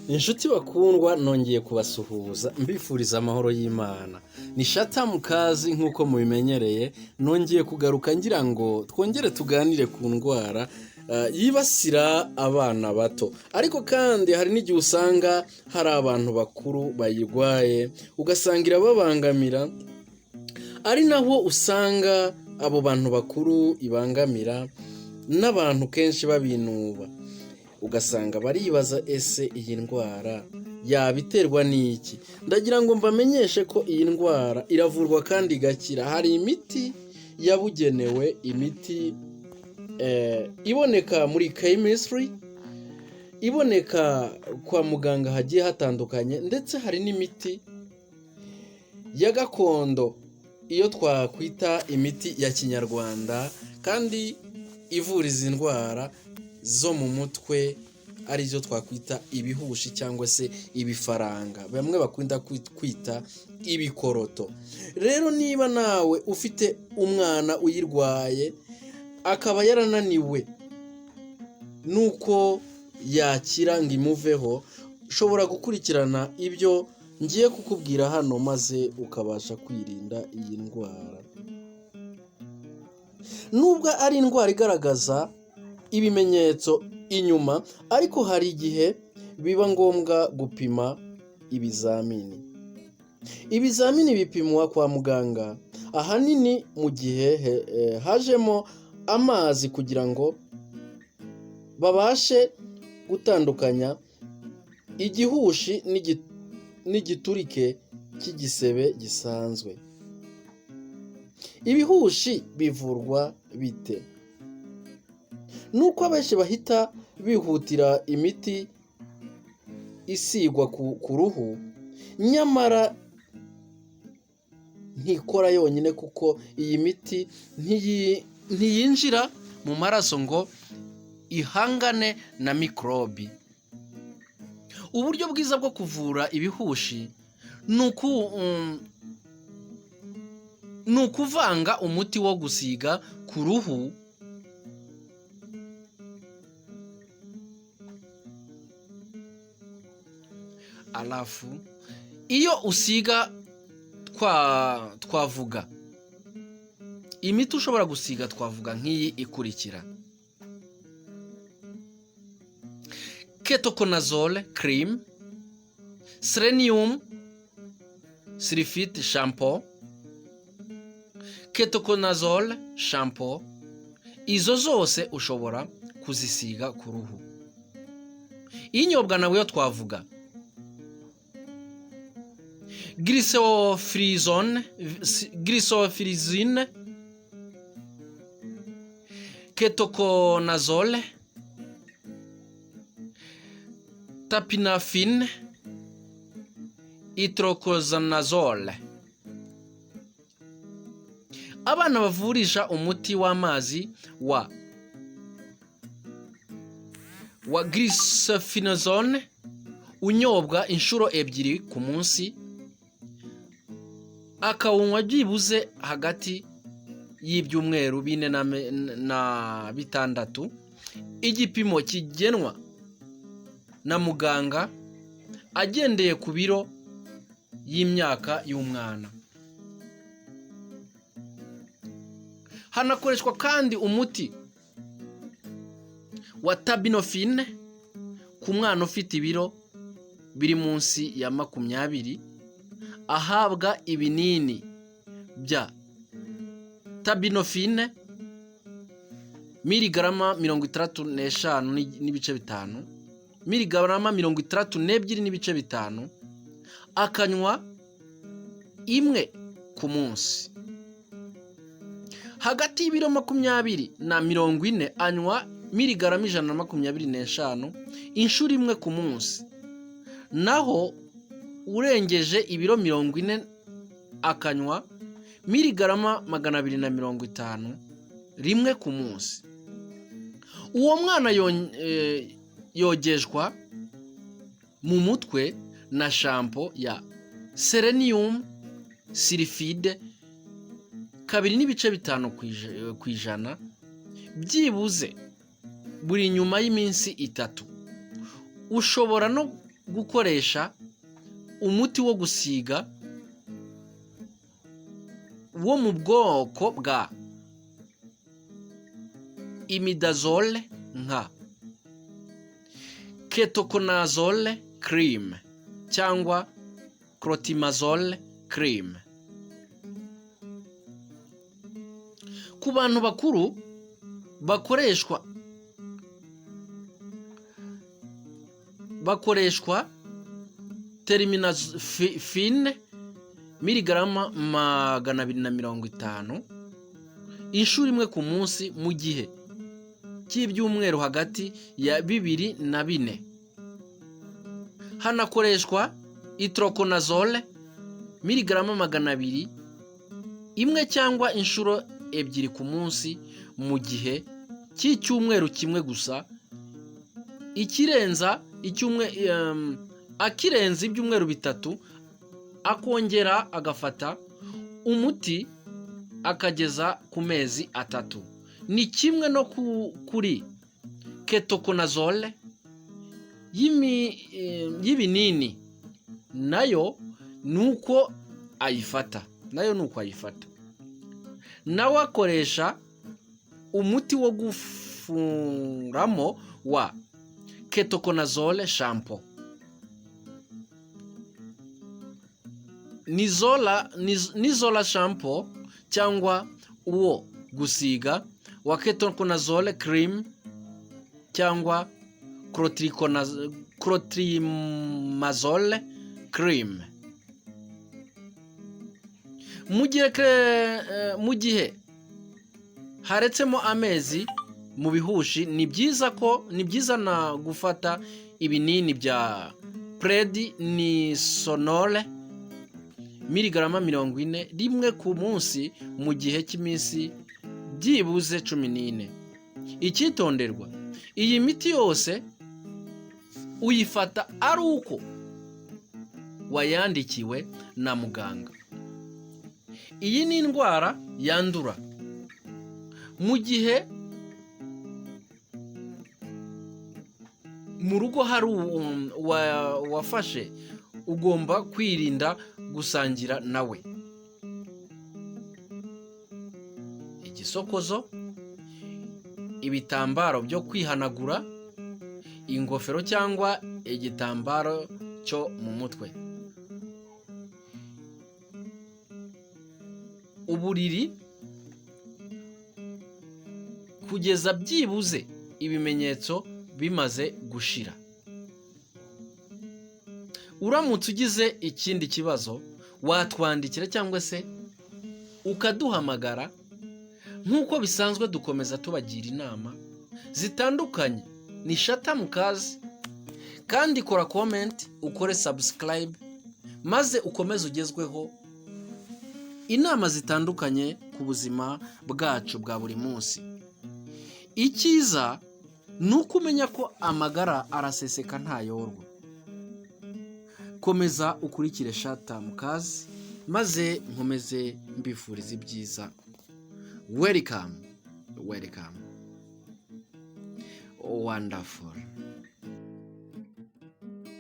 Inshuti bakundwa, nongeye kubasuhuza mbifuriza amahoro y'Imana. Ni Shata Mukazi nk'uko mubimenyereye, nongeye kugaruka ngira ngo twongere tuganire ku ndwara yibasira abana bato. Ariko kandi hari n'igihe usanga hari abantu bakuru bayirwaye, ugasanga irababangamira, ari naho usanga abo bantu bakuru ibangamira n'abantu kenshi babinuba. Ugasanga baribaza: ese iyi ndwara yaba iterwa n'iki? Ndagira ngo mbamenyeshe ko iyi ndwara iravurwa kandi igakira. Hari imiti yabugenewe, imiti iboneka muri chemistry, iboneka kwa muganga hagiye hatandukanye, ndetse hari n'imiti ya gakondo, iyo twakwita imiti ya kinyarwanda, kandi ivura izi ndwara zo mu mutwe, arizo twakwita ibihushi cyangwa se ibifaranga, bamwe bakunda kwita ibikoroto. Rero niba nawe ufite umwana uyirwaye akaba yarananiwe nuko yakira ngo imuveho, ushobora gukurikirana ibyo ngiye kukubwira hano maze ukabasha kwirinda iyi ndwara. Nubwo ari indwara igaragaza ibimenyetso inyuma, ariko hari igihe biba ngombwa gupima ibizamini. Ibizamini bipimwa kwa muganga ahanini mu gihe hajemo amazi kugira ngo babashe gutandukanya igihushi n'igiturike cy'igisebe gisanzwe. Ibihushi bivurwa bite? Nuko abenshi bahita bihutira imiti isigwa ku ruhu, nyamara ntikora yonyine, kuko iyi miti ntiyinjira mu maraso ngo ihangane na mikorobi. Uburyo bwiza bwo kuvura ibihushi ni ukuvanga umuti wo gusiga ku ruhu alafu iyo usiga twavuga imiti ushobora gusiga, twavuga nk'iyi ikurikira: ketoconazole cream, selenium sulfite shampoo, ketoconazole shampoo. Izo zose ushobora kuzisiga ku ruhu. Inyobwa nawe twavuga glycyrrhizine, glycyrrhizine, ketoconazole, terbinafine, itraconazole. Abana bavurisha umuti w'amazi wa glycyrrhizine unyobwa inshuro ebyiri ku munsi, akawunywa byibuze hagati y'ibyumweru 4 na 6, igipimo kigenwa na muganga agendeye ku biro y'imyaka y'umwana. Hanakoreshwa kandi umuti wa terbinafine ku mwana ufite ibiro biri munsi ya 20, ahabwa ibinini bya terbinafine miligarama 65.5, miligarama 62.5, akanywa imwe ku munsi. Hagati y'ibiro 20 na 40 anywa miligarama 125 inshuro imwe ku munsi, naho urengeje ibiro 40 akanywa miligarama 250 rimwe ku munsi. Uwo mwana yogeshwa mu mutwe na shampoo ya selenium sulfide 2.5% byibuze buri nyuma y'iminsi 3. Ushobora no gukoresha umuti wo gusiga wo mu bwoko bwa imidazole nka ketoconazole cream cyangwa clotrimazole cream. Ku bantu bakuru bakoreshwa terbinafine miligarama 250 inshuro imwe ku munsi mu gihe cy'ibyumweru hagati ya 2 na 4. Hanakoreshwa itraconazole miligarama 200 imwe cyangwa inshuro 2 ku munsi mu gihe cy'icyumweru kimwe gusa, ikirenza akirenza ibyumweru 3 akongera agafata umuti akageza ku mezi 3. Ni kimwe no kuri ketoconazole y'ibinini, nayo nuko ayifata, Nawe akoresha umuti wo gufuramo wa ketoconazole shampoo. Nizola shampoo cyangwa uwo gusiga wa ketoconazole cream cyangwa clotrimazole cream. Mu gihe haretsemo amezi mu bihushi, ni byiza na gufata ibinini bya prednisolone miligarama 40 rimwe ku munsi mu gihe cy'iminsi byibuze 14. Icyitonderwa, iyi miti yose uyifata ari uko wayandikiwe na muganga. Iyi ni indwara yandura. Mu gihe mu rugo hari wafashe, ugomba kwirinda gusangira nawe. Igisokozo, ibitambaro byo kwihanagura, ingofero cyangwa igitambaro cyo mu mutwe. Uburiri kugeza byibuze ibimenyetso bimaze gushira. Uramutse ugize ikindi kibazo watwandikira cyangwa se ukaduhamagara, nk'uko bisanzwe dukomeza tubagira inama zitandukanye. Ni Shata Mukazi, kandi kora comment, ukore subscribe, maze ukomeze ugezweho inama zitandukanye ku buzima bwacu bwa buri munsi. Icyiza ni uko umenya ko amagara araseseka ntayorwa. Komeza ukurikire Shata Mukazi, maze nkomeze mbifuriza ibyiza. Welcome, welcome, wonderful.